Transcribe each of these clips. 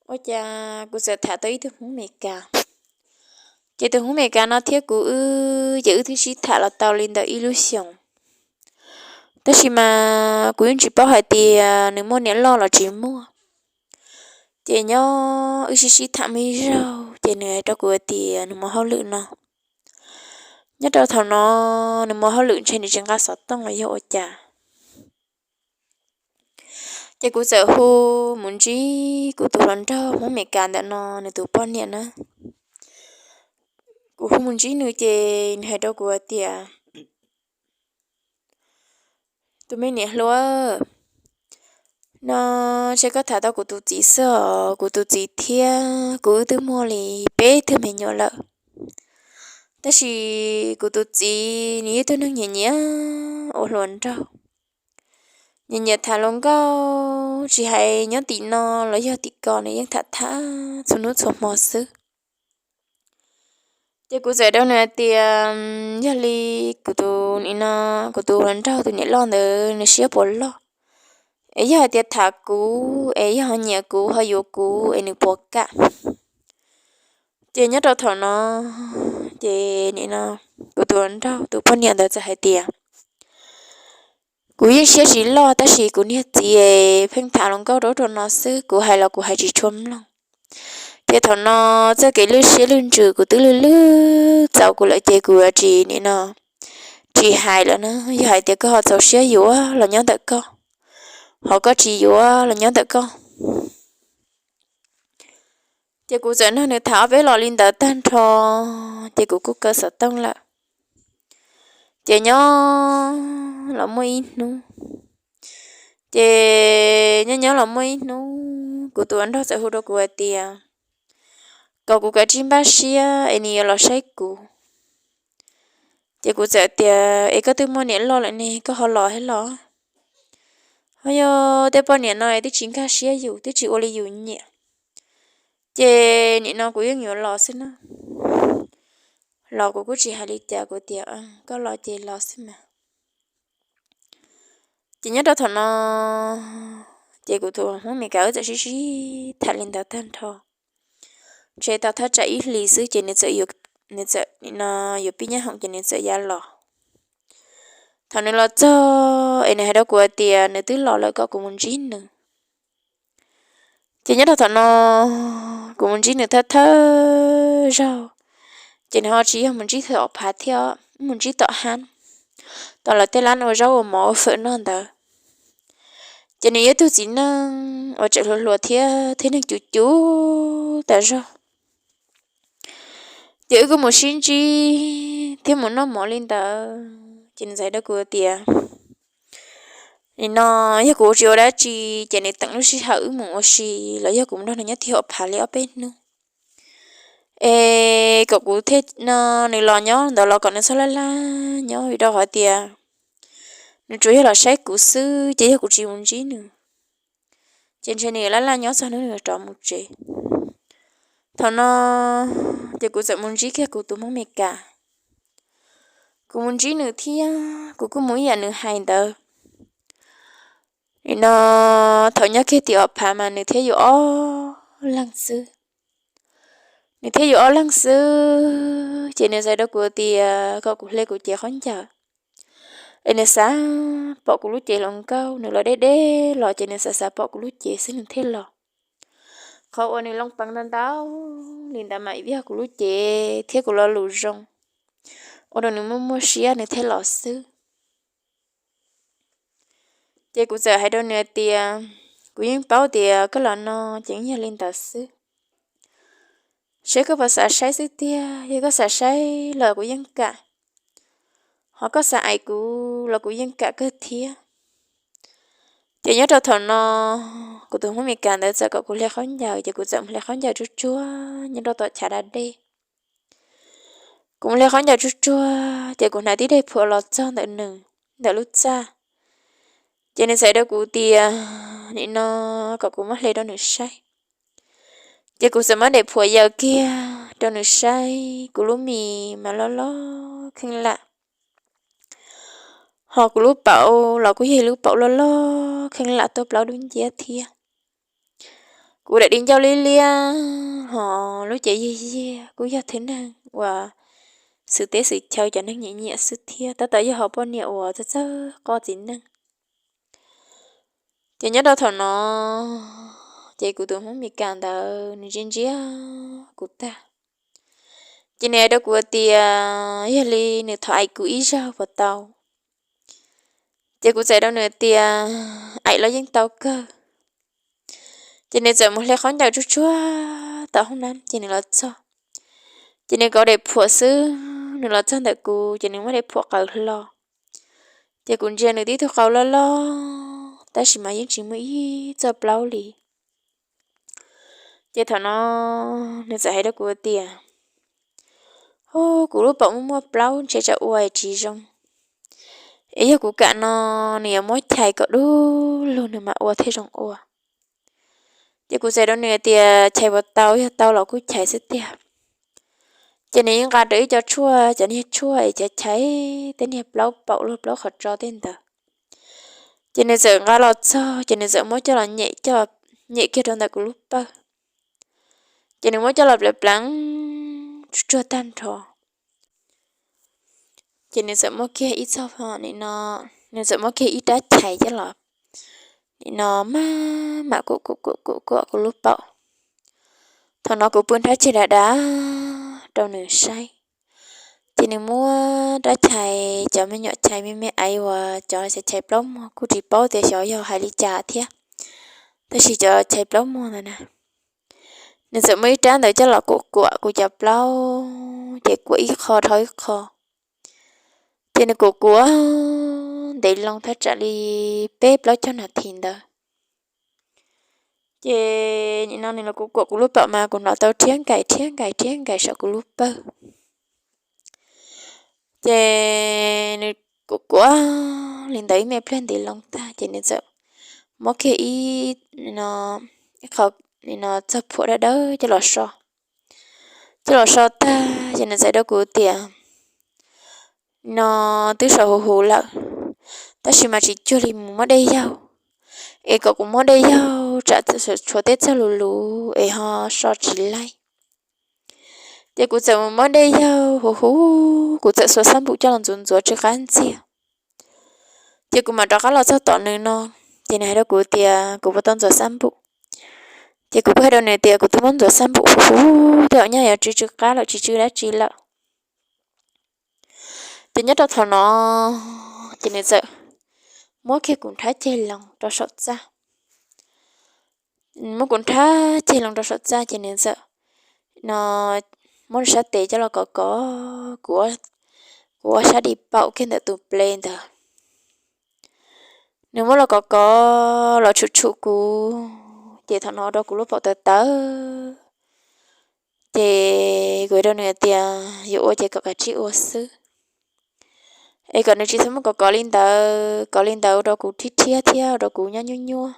ua cas kuv txawm tham tau ib tug Hmoob Amelikas. Ces tus Hmoob Amelikas no thiab kuv wb ces wb twb sib tham los tau li ntawm ib lub xyoos, tab sis mas kuv yeej tsis paub hais tias nws muaj niam loj los tsis muaj. Ces nyob wb sib sib tham muaj ib zaug ces nws hais rau kuv hais tias nws mus hauj lwm no. Nyob rau thaum no nws mus hauj lwm ntshe nws tsis nqa xov tooj los yog ua cas. Ces kuv txawm hu mus ntsib kuv tus hluas nraug Hmoob Amelikas ntawm no nws tus poj niam na. Kuv hu mus ntsib nws ces nws hais rau kuv hais tias, tus me niam hluas, no ntshe koj tham tau kuv tus txiv xwb os, kuv tus txiv thiab kuv wb twb muaj li peb tug me nyuam lawm. Tab sis kuv tus txiv nws yog tug neeg nyiam nyiam ua hluas nraug, nyiam nyiam tham hluas nkauj, tsis hais nyob tim no los yog tim ko nws yeej tham tham txhua hnub txhua hmo xwb. Ces kuv txawm rau nws hais tias, yog li kuv tus, nim no kuv tus hluas nraug tus niam loj ntawd nws siab puas loj, es yog hais tias tham kuv es yog ho nyiam kuv ho yuav kuv es nws puas kam. Ces nyob rau thaum no ces nim no kuv tus hluas nraug tus poj niam ntawd txawm hais tias, kuv yeej siab tsis loj tab sis kuv niag txiv pheej tham hluas nkauj rau ub rau no xwb, kuv hais los kuv hais tsis tshua mloog. Ces thaum no txoj kev lwj siab lwj ntsws kuv twb lwj lwj txaus kuv lawm ces kuv yuav tsis, nim no tsis hais lawm na. Yog hais tias koj ho txaus siab yuav los nyob ntawm koj, ho koj tsis yuav los nyob ntawm koj. Ces kuv txawm nrog nws tham ob peb los li ntawd tag nrho, ces kuv kuj kaw xov tooj lawm. Ces nyob los muaj ib hnub, ces nyob nyob los muaj ib hnub kuv tus hluas nraug txawm hu rau kuv hais tias kom kuv kav tsij npaj siab es nws yuav los saib kuv. Ces kuv txawm tias, es koj twb muaj niam loj lawm ne, koj ho los thiab los? Ho yog tej poj niam no twb tsis nkag siab yus, twb tsis ua li yus nyiam, ces nim no kuv yeej yuav los xwb na. Los kuv kuj tsis hais li cas, kuv tias, koj los ces los xwb mas. Ces nyob rau thaum no, ces kuv tus Hmoob Amelikas wb txawm sib sib tham li ntawd tag nrho, ntshe tau thaj tsam ib hlis xwb ces nws txawm, nws txawm, nim no yuav pib nyab hoom ces nws txawm ya los. Thaum nws los txog es nws hais rau kuv hais tias nws twb los lawm kom kuv mus ntsib nws. Ces nyob rau thaum no kuv mus ntsib nws thawj thawj zaug, ces nws ho tsis yog mus ntsib tom phav thiab, mus ntsib tom hab, tom lawv tej lab ua zaub ua mov ua fawm noj ntawd. Ces nws yog tug txiv neej uas tseem hluas hluas thiab, tib neeg cuv cuv tas zog. Ces wb kuj mus sib ntsib thiab mus noj mov li ntawd, ces nws txawm hais rau kuv tias, nim no yog kuv tsis ua dab tsi, ces nws teem lub sij hawm wb mus ua si los yog kuv mus nrog nws nyob tim hauv phav li ob peb hnub, es kom kuv thiaj, no nws los nyob ntawd los kom nws txhob laj laj nyob, vim rau qhov tias nws tsuas yog los saib kuv xwb, ces yog kuv tsis mus ntsib nws, ces ntshe nws yuav laj laj nyob txog hnub nws rov mus tsev. Thaum no ces kuv txawm mus ntsib kiag kuv tus Hmoob Amelikas. Kuv mus ntsib nws thiab kuv kuj mus ib yam nws hais ntawd. Nim no thaum nyob kiag tim hauv phav mas nws thiab yus ob leeg xwb. Nws thiab yus ob leeg xwb, ces nws txawm hais rau kuv tias kom kuv hle kuv cev khaub ncaws, es nws xav pom kuv lub cev hluas nkauj, nws los deb deb los ces nws xav xav pom kuv lub cev xwb nws thiaj los. Qhov uas nws loo peev ntau ntau li ntawd mas vim yog kuv lub cev thiab kuv lo lus zoo, ua rau nws muaj muaj siab nws thiaj los xwb. Ces kuv txawm hais rau nws hais tias, kuv yeej paub tias koj los no ces yeej yog li ntawd xwb. Saib koj puas xav saib xwb tiag, yog koj xav saib los kuv yeej kam, ho koj xav aim kuv los kuv yeej kam kawg thiab. Ces nyob rau thaum no, kuv tus Hmoob Amelikas ntawd txawm kom kuv hle khaub ncaws, ces kuv txawm hle khaub ncaws tsuag tsuag nyob rau tom chav da dej. Kuv hle khaub ncaws tsuag tsuag ces kuv hnav tib daim phuam los txog ntawm nws, ntawm lub txaj. Ces nws txawm hais rau kuv tias, nim no kom kuv muab hle rau nws saib. Ces kuv txawm muab daim phuam yaws kiag rau nws saib, kuv lub mis mas loj loj kheej lam, ho kuv lub paum los kuj yog lub paum loj loj kheej lam tuaj plaub dub nciab thiab. kuv daim di ncauj liab liab hos lub cev yiag yiag, kuj yog thwj neeg uas xwm teb xwm chaw cov neeg nyiam nyiam xwb thiab, tab tom yog hom poj niam uas txawj txawj qoj txiv neej. Ces nyob rau thaum no ces kuv tus Hmoob Mes Kas ntawd nws ntsia ntsia kuv tag, ces nws hais rau kuv tias yog li nws thov aim kuv ib zaug puas tau. Ces kuv txawm rau nws tias aim los yeej tau kawg. Ces nws txawm mus hle khaub ncaws tsuag tsuag tom hoob nab ces nws los txog. Ces nws kauv daim phuam xwb, nws los txog ntawm kuv ces nws muab daim phuam qaws hlo. Ces kuv ntsia nws tib tug qau loj loj tab sis mas yeej tsis muaj ib txoj plaub li. Ces thaum no nws txawm hais rau kuv tias, hu, kuv lub paum muaj muaj plaub ntshe tsam ua tsis zoo, es yog kuv kam no nws yuav muab chais kom dub lug nws mam ua thiaj zoo ua. Ces kuv txawm rau nws tias chais puas tau, yog tau los kuj chais xwb tiag. Ces nws yeej nqa rau ib co tshuaj, cov niag tshuaj es chais chais tej niag plaub paum luag plaub qhov tso tej ntawd. Ces nws txawm nqa los txog ces nws txawm muab coj los nyem, nyem kiag rau ntawm kuv lub pawg. Ces nws muab coj los pleev pleev tsuag tsuag tag nrho. Ces nws txawm muab kiag ib txoj, nws txawm muab kiag ib rab chais coj los, nim no maj mam kuam kuam kuam kuam kuv lub paum. Thaum no kuv pw nrhab tseg dav dav rau nws saib. Ces nws muab rab chais, cov me nyuam chais me me aiv uas cov chais plaub muag kuj tsis paub tias xyov yog hais li cas thiab, tab sis cov chais plaub muag ntawd na, nws txawm muab ib rab ntawd coj los kuam kuam kuv cov plaub, ces kuam ib qho dhau ib qho. Ces nws kuam kuam ntev loo thaj tsam li peb plaub caug nas this ntawd. Ces nim no nws los kuam kuam kuv lub paum mas kuv hnov tau rhiab nkais rhiab nkais rhiab nkais saum kuv lub pawg. Ces nws kuam kuam li ntawd ib me pliag ntev loo tag ces nws txawm muab kiag ib, ib qho, nim no txog phuam dawb dawb coj los so. Coj los so tag ces nws txawm rau kuv tias, no twb so huv huv lawm, tab sis mas tsis cuag li mus muab dej yaug, es kom kuv muab dej yaug tsam tshuav tej txog luv luv es ho so tsis laij. Ces kuv txawm mus muab dej yaug huv huv, kuv txawm xuas xab npum coj los ntxuav ntxuav tsw qab ntxiag. Ces kuv mam rov qab los txog tom nws no, ces nws hais rau kuv tias kuv puas tau ntxuav xab npum. Ces kuv kuj hais rau nws tias kuv twb muab ntxuav xab npum huv huv tej zaum nyaj yuav tsw tsw qab lawm tsis tsw dab tsi lawm. Ces nyob rau thaum no ces nws txawm muab kiag kuv nrhab ceg loo rau saum txaj. Muab kuv nrhab ceg loo rau saum txaj ces nws txawm, no, muab nws sab tes coj los kov kov kuv, kuv ob sab di paum kiag ntawm tus ples ntawd. Nws muab los kov kov los tshum tshum kuv, ces thaum no ua rau kuv lub paum tawv tawv. Ces kuv hais rau nws tias yuav ua ces kom kav tsij ua xwb, es kom nws tsis txhob muab kov kov li ntawd, kov li ntawd ua rau kuv rhiab rhiab thiab ua rau kuv nyob nyuaj nyuaj.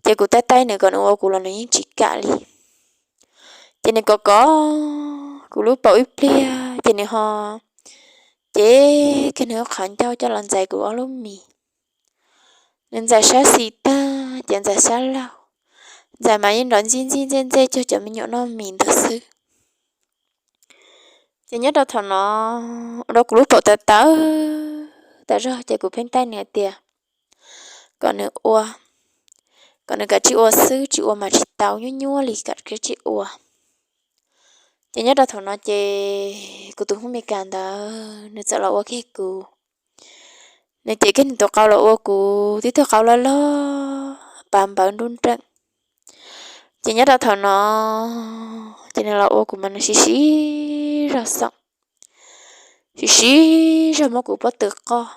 Ces kuv taij taij nws kom nws ua kuv los nws yeej tsis kam li. Ces nws kov kov kuv lub paum ib pliag ces nws ho cev kiag nws qhov ncauj coj los ntxais kuv ob lub mis. Nws ntxais sab xis tag ces ntxais sab laug, ntxais mas yeej nrov ntxij ntxij ntxej ntxej cuag cov me nyuam noj mis ntawd xwb. Ces nyob rau thaum no ua rau kuv lub paum tawv tawv tas zog ces kuv pheej taij nws hais tias kom nws ua, kom nws kav tsij ua xwb, tsis ua mas tsis tau, nyuaj nyuaj li, kav tsij ua. Ces nyob rau thaum no ces kuv tus hmoob Mes Kas ntawd nws txawm los ua kiag kuv. Nws cev kiag nws tus qau los ua kuv tib tug qau loj loj pas npawv nruj nreem. Ces nyob rau thaum no ces nws los ua kuv mas nws siv siv zog xoom, siv siv zog muab kuv pob tw qoj.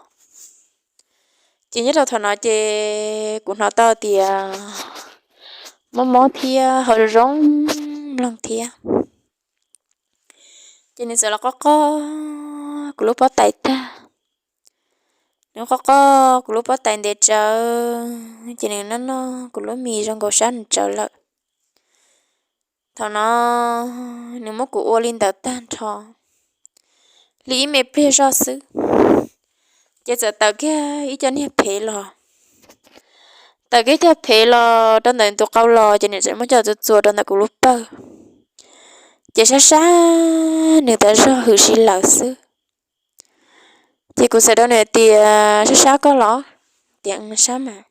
Ces nyob rau thaum no ces kuv hnov tau tias mob mob thiab ho zoo mloog thiab. Ces nws txawm los qoj qoj kuv lub pob tais tag. Nws qoj qoj kuv lub pob tais ntev tsawv, ces nws noj noj kuv lub mis zoo nkaus sab nws tsawv lawm. Thaum no nws muab kuv ua li ntawd tag nrho li ib me pliag zoj xwb, ces txawm tawm kiag ib co niag phev los tawm kiag caj phev los rau ntawm tus qau los ces nws txawm muab coj txuas txuas rau ntawm kuv lub pawg. Ces sab sab nws tas zog hws si lawm xwb. Ces kuv txawm rau nws tias, sab sab koj los? Tias, sab mas.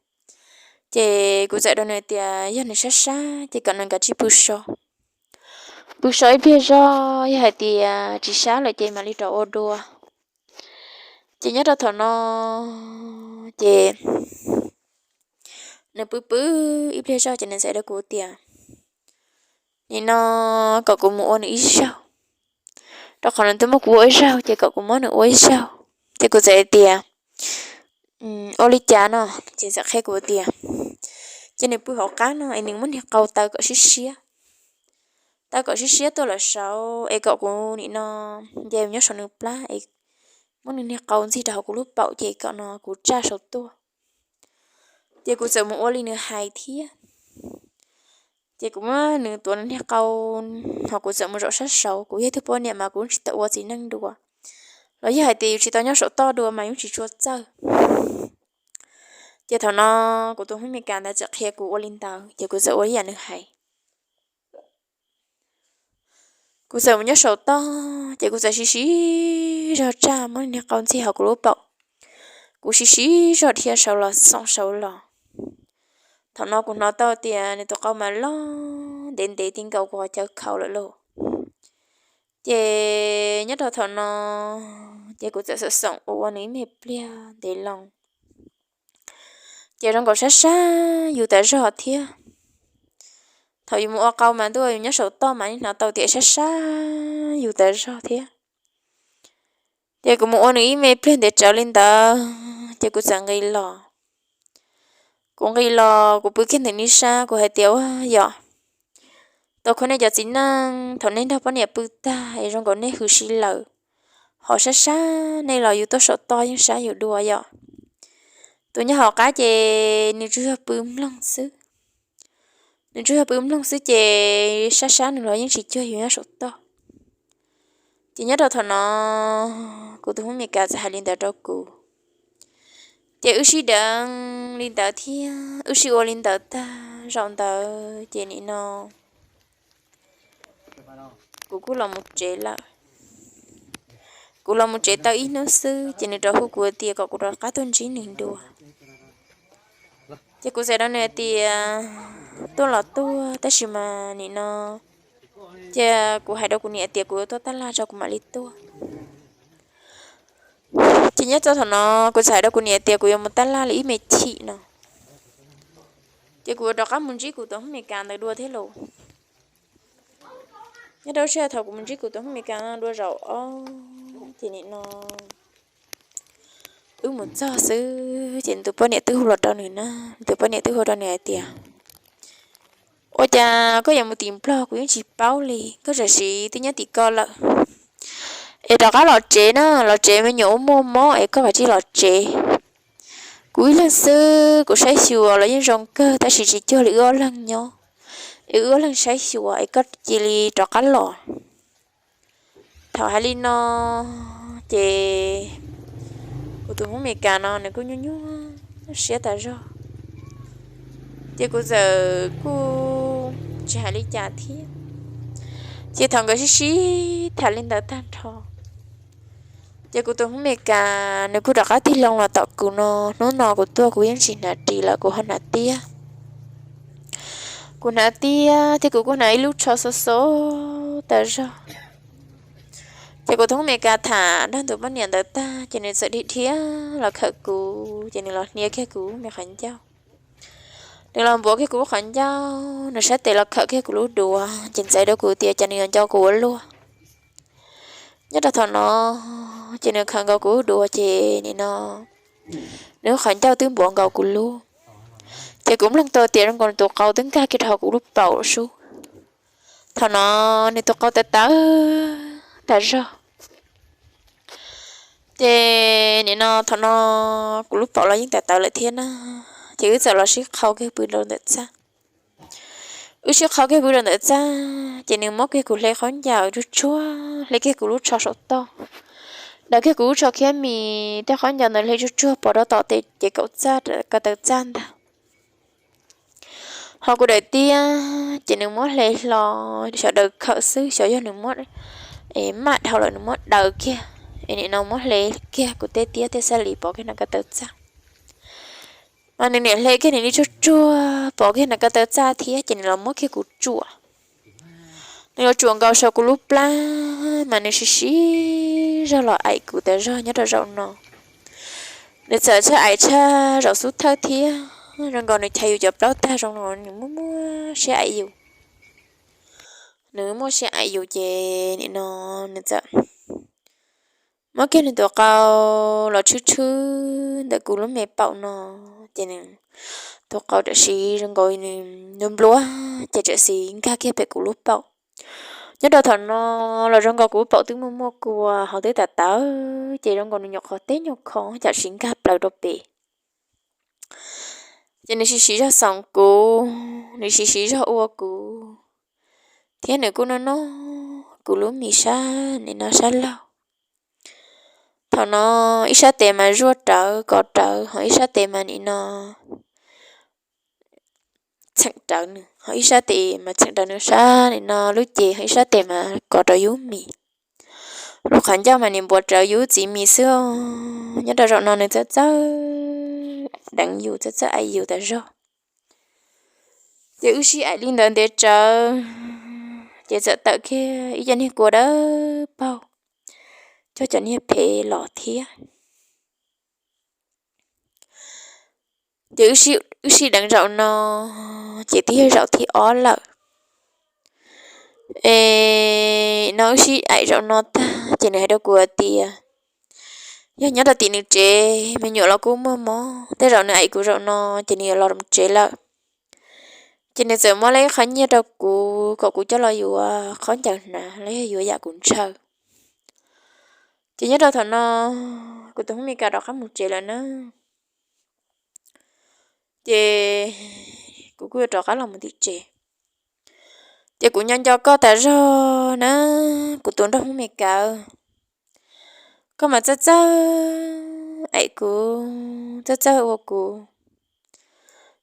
Ces kuv txawm rau nws tias yog nws sab sab ces kom nws kav tsij pw so. Pw so ib pliag zog, yog hais tias tsis sab lawm ces mam li rov ua dua. Ces nyob rau thaum no ces nws pw pw ib pliag zog ces nws txawm rau kuv tias, nim no kom kuv mus ua nws ib zaug, rau qhov nws twb muab kuv ua ib zaug ces kom kuv muab nws ua ib zaug. Ces kuv txawm tias, ua li cas no? Ces txawm qhia kuv tias, ces nws pw hauv qab no es nws muab niag qau taw kom siab siab, taw kom siab siab tuaj lawm saud es kom kuv nim no nce nyob saum nws plab es muab nws niag qau ntxig rau hauv kuv lub paum ces kom no kuv tsaj saum tuaj. Ces kuv txawm mus ua li nws hais thiab. Ces kuv muab nws tuav nws niag qau, ho kuv txawm mus zaum sab saud. Kuv yog ib tug poj niam mas kuv tsis tau ua txiv neej dua, los yog hais tias yus tsis tau nyob saum toj dua mas yeej tsis tshua txawj. Ces thaum no kuv tus hmoob Meskas ntawd txawm qhia kuv ua li ntawd ces kuv txawm ua ib yam nws hais. Kuv txawm mus nyob saum toj ces kuv txawm siv siv zog tsaj muab niag qau ntxig hauv kuv lub paum. Kuv siv siv zog dhia saud los xoom saud los. Thaum no kuv hnov tau tias nws tus qau mas loj ntev ntev ti nkaus kuv qhov chaw khaus lawm lauj. Ces nyob rau thaum no ces kuv txawm xoom xoom ua ua nws ib me pliag ntev loo. Ces zoo nkaus sab sab yus tas zog thiab. Thaum yus mus ua qau mas ntuj yus nyob saum toj mas yeej hnov tau tias sab sab yus tas zog thiab. Ces kuv mus ua nws ib me pliag ntev tsawv li ntawd ces kuv txawm nqis los. Kuv nqis los kuv pw kiag ntawm nws sab kuv hais tias, ua yog tau kho nej cov txiv neej thaum nej nrog poj niam pw tag es zoo nkaus nej hws si lawm, ho sab sab nej los yus tuaj saum toj yeej sab yus dua yom. Tus nyob hauv qab ces nws tsuas yog pw mloog xwb. Nws tsuas yog pw mloog xwb ces sab sab nws los yeej tsis cuag yus nyob saum toj. Ces nyob rau thaum no kuv tus hmoob Meskas txawm hais li ntawd rau kuv. Ces wb sib deev li ntawd thiab wb sib ua li ntawd tag zaum ntawd ces nim no kuv kuj los mus tsev lawm. Kuv los mus tsev tau ib hnub xwb ces nws rov hu kuv tias kom kuv rov qab tuaj ntsib nws dua. Ces kuv txawm rau nws tias, tuaj los tuaj tab sis mas nim no cia kuv hais rau kuv niam tias kuv yuav tuaj tab laj tso kuv mam li tuaj. Ces nyob rau thaum no kuv txawm hais rau kuv niam tias kuv yuav mus tab laj li ib me chim no. Ces kuv yuav rov qab mus ntsib kuv tus hmoob Meskas ntawd dua thiab lauj. Nyob rau lub sij hawm thaum kuv mus ntsib kuv tus hmoob Meskas no dua zaum ob ces nim no wb mus txog xwb ces nws tus poj niam twb hu los rau nws na. Nws tus poj niam twb hu rau nws hais tias, ua cas koj yuav mus tim Nplog kuv yeej tsis paub li, koj tam sim twb nyob tim ko lawm es rov qab los tsev na, los tsev me nyuam ua muaj mob es koj kav tsij los tsev. Kuv ib leeg xwb kuv saib xyuas los yeej zoo kawg tab sis tsis cuag li wb ob leeg nyob, es wb ob leeg saib xyuas es koj cia li rov qab los. Thaum hais li no ces kuv tus hmoob Meskas no nws kuj nyuaj nyuaj siab tas zog, ces kuv txawm kuj tsis hais li cas thiab. Ces thaum nkawd sib sib tham li ntawd tag nrho, ces kuv tus hmoob Meskas nws kuj rov qab tig loo los tom kuv no. Hnub no kuv tuaj kuv yeej tsis hnav ris lawm, kuv ho hnav tiab. Kuv hnav tiab thiab kuv kuj hnav ib lub tsho xo xo tas zog. Ces kuv tus hmoob Meskas tham nrog nws tus poj niam ntawd tag ces nws txawm dhia dhia los khawm kuv ces nws los hnia kiag kuv me qhov ncauj. Nws los npuav kiag kuv lub qhov ncauj, nws sab tes los khawm kiag kuv lub duav ces ntxav rau kuv tias cas nws yuav nco kuv ua luaj. Nyob rau thaum no ces nws khawm nkaus kuv lub duav ces nim no nws lub qhov ncauj twb npuav nkaus kuv lub. Ces kuv mloog tau tias zoo nkaus nws tus qau twb nkag kiag rau hauv kuv lub paum sub. Thaum no nws tus qau tawv tawv tas zog. Ces nim no thaum no kuv lub paum los yeej tawv tawv lawm thiab na. Ces wb txawm los sib qhau kiag pw rau ntawm txaj. Wb sib qhau kiag pw rau ntawm txaj ces nws muab kiag kuv hle khaub ncaws tsuag tsuag, hle kiag kuv lub tsho saum toj, daws kiag kuv lub tsho khiab mis, tej khaub ncaws ntawd hle tsuag tsuag pov rau tom tej ces kaum txaj ko taw txaj ntag. Ho kuv daim tiab ces nws muab hle hlo, xyov daws khawm xwb, xyov yog nws muab, maj dhau lawm nws muab daws kiag, es nim no muab hle kiag kuv tej tiab tej xab lis pov kiag nram ko taw txaj. Mas nws niam hle kiag nws li tsuag tsuag pov kiag nram ko taw txaj thiab ces nws los muab kiag kuv tsuam. Nws los tsuam nkaus saum kuv lub plab mas nws siv siv zog los aim kuv tas zog nyob rau zaum no. Nws txawm tshaj aim tshaj zaum xub thawj thiab, zoo nkaus nws chais yus cov plaub tag zoo no nws muaj muaj siab aim yus. Nws muaj siab aim yus ces nim no nws txawm muab kiag nws tus qau los tshwb tshwb ntawm kuv lub me paum no, ces nws tus qau tam sim zoo nkaus nws nplua nplua ces tam sim nkag kiag pem kuv lub paum. Nyob rau thaum no los zoo nkaus kuv lub paum twb muaj muaj kua ho twb tas tawv ces zoo nkaus nws nyuam qhuav teb nyuag kho tam sim nkag plaws rau pem. Ces nws siv siv zog xoom kuv, nws siv siv zog ua kuv, thiab nws kuj noj noj kuv lub mis sab nim no sab laug. Thaum no ib sab tes mas zuaj rawv kov rawv ho ib sab tes mas nim no txheem rawv nws, ho ib sab tes mas txheem rawv nws sab nim no lub cev ho ib sab tes mas kov rau yus mis. Lub qhov ncauj mas nws npuav rawv yus txiv mis xwb. Nyob rau zaum no nws txawj txawj deev yus txawj txawj aim yus tas zog. Ces wb sib aim li ntawd ntev tsawv, ces txawm tawm kiag ib co niag kua dawb paug, coj cov niag phev los thiab. Ces wb sib deev zaum no, ces twb yog zaum thib ob lawm. Es no wb sib aim zaum no tag ces nws hais rau kuv hais tias yog nyob rau tim nws tsev me nyuam los kuj muaj mob, tej zaum nws aim kuv zaum no ces nws yuav los tsev lawm. Ces nws txawm muab lawm ib qho nyiaj rau kuv kom kuv coj los yuav khaub ncaws hnav los yog yuav yam kuv ntshaw. Ces nyob rau thaum no kuv tus Hmoob Mes Kas rov qab mus tsev lawm na, ces kuv kuj yuav rov qab los mus tim tsev. Ces kuv nco nco koj tas zog na, kuv tus nraug Hmoob Mes Kas, koj mas txawj txawj aim kuv, txawj txawj ua kuv,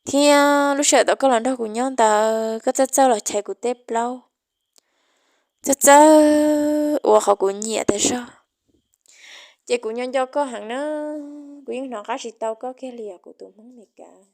thiab lub sij hawm thaum koj los nrog kuv nyob ntawd koj txawj txawj los chais kuv tej plaub, txawj txawj ua qhov kuv nyiam tas zog. Ces kuv nco nco koj heev na, kuv yeej hnov qab tsis tau koj kiag li os kuv tus Hmoob Mes Kas.